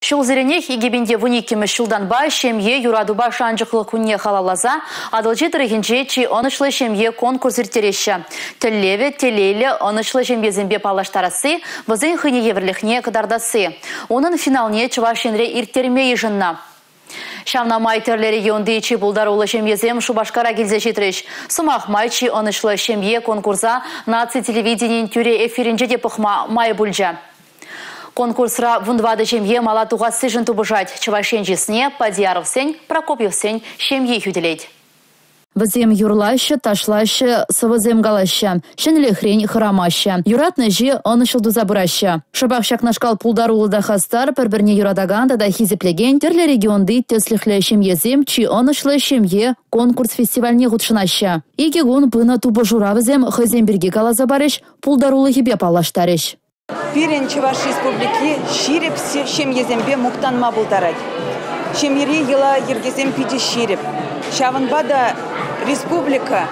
Ҫулсеренех 2012-мӗш ҫултанпа ҫемье юратупа шанчӑклӑ кунне халалласа Атӑлҫи тӑрӑхӗнче чи ӑнӑҫлӑ ҫемье конкурс ирттереҫҫӗ. Тӗллевӗ телейлӗ ӑнӑҫлӑ ҫемьесемпе паллаштарасси, вӗсен хӑйне евӗрлӗхне кӑтартасси. Унӑн финалне Чӑваш Енре ирттерме йышӑннӑ. Ҫавна май тӗрлӗ регионти чи пултаруллӑ ҫемьесем Шупашкара килсе ҫитрӗҫ. Сӑмах май, чи ӑнӑҫлӑ ҫемье конкурса наци телевиденийӗн тӳрӗ эфирӗнче те пӑхма май пулчӗ. Конкурсра 14 ҫемье мала тухассишӗн тупӑшать. Чӑваш Ен чысне Падияровсен, Прокопьевсен ҫемйи хӳтӗлет. Вӗсем юрлаҫҫӗ, ташлаҫҫӗ, сӑвӑсем калаҫҫӗ. Ҫӗнӗлӗхрен хӑрамаҫҫӗ. Юратнӑ ӗҫе ӑнӑҫлӑ туса пыраҫҫӗ. Шӑпах ҫакнашкал пултаруллӑ та хастар, пӗр-пӗрне юратакан тата хисеплекен тӗрлӗ регионти тӗслӗхлӗ ҫемьесем чи ӑнӑҫлӑ ҫемье конкурс фестивальне хутшӑнаҫҫӗ. Икӗ кун пынӑ тупӑшура вӗсем хӑйсем пирки каласа парӗҫ, пултарулӑхӗпе паллаштарӗҫ. Пирӗн Чӑваш Республики ҫирӗп ҫемьесемпе мухтанма пултарать. Ҫемьери йӑла-йӗркесем питӗ ҫирӗп. Ҫавӑнпа та республика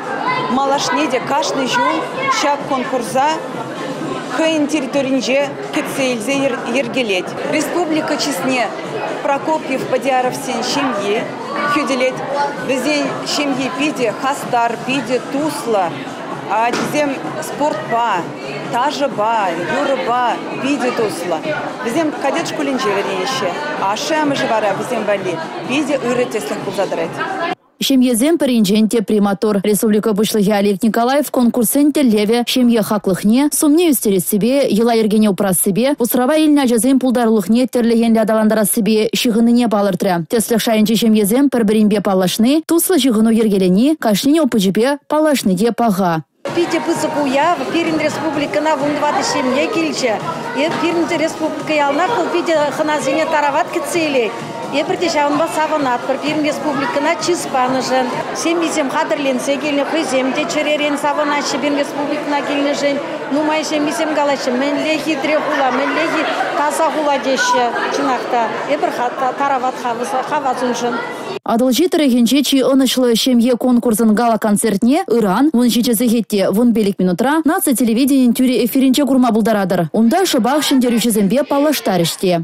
малашне те кашни ҫул ҫак конкурса хӑйӗн территоринче кӗтсе илсе йӗркелет. Республика чысне Прокопьев Падиаровсен ҫемйи хӳтӗлет. Вӗсен ҫемйи питӗ хастар, питӗ туслӑ. Ачисем спортпа, ташӑпа, юрӑпа питӗ туслӑ. Вӗсем кадет шкулӗнче вӗренеҫҫӗ. Ашшӗ-амӑшӗ вара вӗсем валли питӗ ырӑ тӗслӗх пулса тӑрать. Ҫемьесем пӗринчен тепри маттур. Республика Пуҫлӑхӗ Олег Николаев конкурссен тӗллевӗ ҫемье хаклӑхне, сумне ӳстерессипе, йӑла-йӗркене упрассипе, усрава илнӗ ачасен пултарулӑхне тӗрлӗ енлӗ аталантарассипе ҫыхӑннине палӑртрӗ. Тӗслӗх шайӗнчи ҫемьесем пӗр-пӗринпе паллашни, туслӑ ҫыхӑну йӗркелени кашнин опычӗпе паллашни те паха. Питӗ пысӑк уяв. Пирӗн республикӑна 14 ҫемье килчӗ. Пирӗн республика яланах вӑл питӗ хӑнасене тарават кӗтсе илет. Эпир те ҫавӑнпа савӑнатпӑр. Пирӗн республикӑна чыс панӑшӑн. Ҫемйисем хатӗрленсе килнӗ, хӑйсем те чӗререн савӑнаҫҫӗ пирӗн республикӑна килнӗшӗн. Нумай ҫемйисем калаҫҫӗ, мӗнле хитре хула, мӗнле таса хула теҫҫӗ. Чӑнах та, эпир тарават хавас уншӑн. Атӑлҫи тӑрӑхӗнче чи ӑнӑҫлӑ ҫемье конкурсӑн гала-концертне ыран 17 сехет те 15 минутра наци телевиденийӗн тӳрӗ эфирӗнче курма пултаратӑр. Унта шӑпах ҫӗнтерӳҫӗсемпе паллаштарӗҫ те.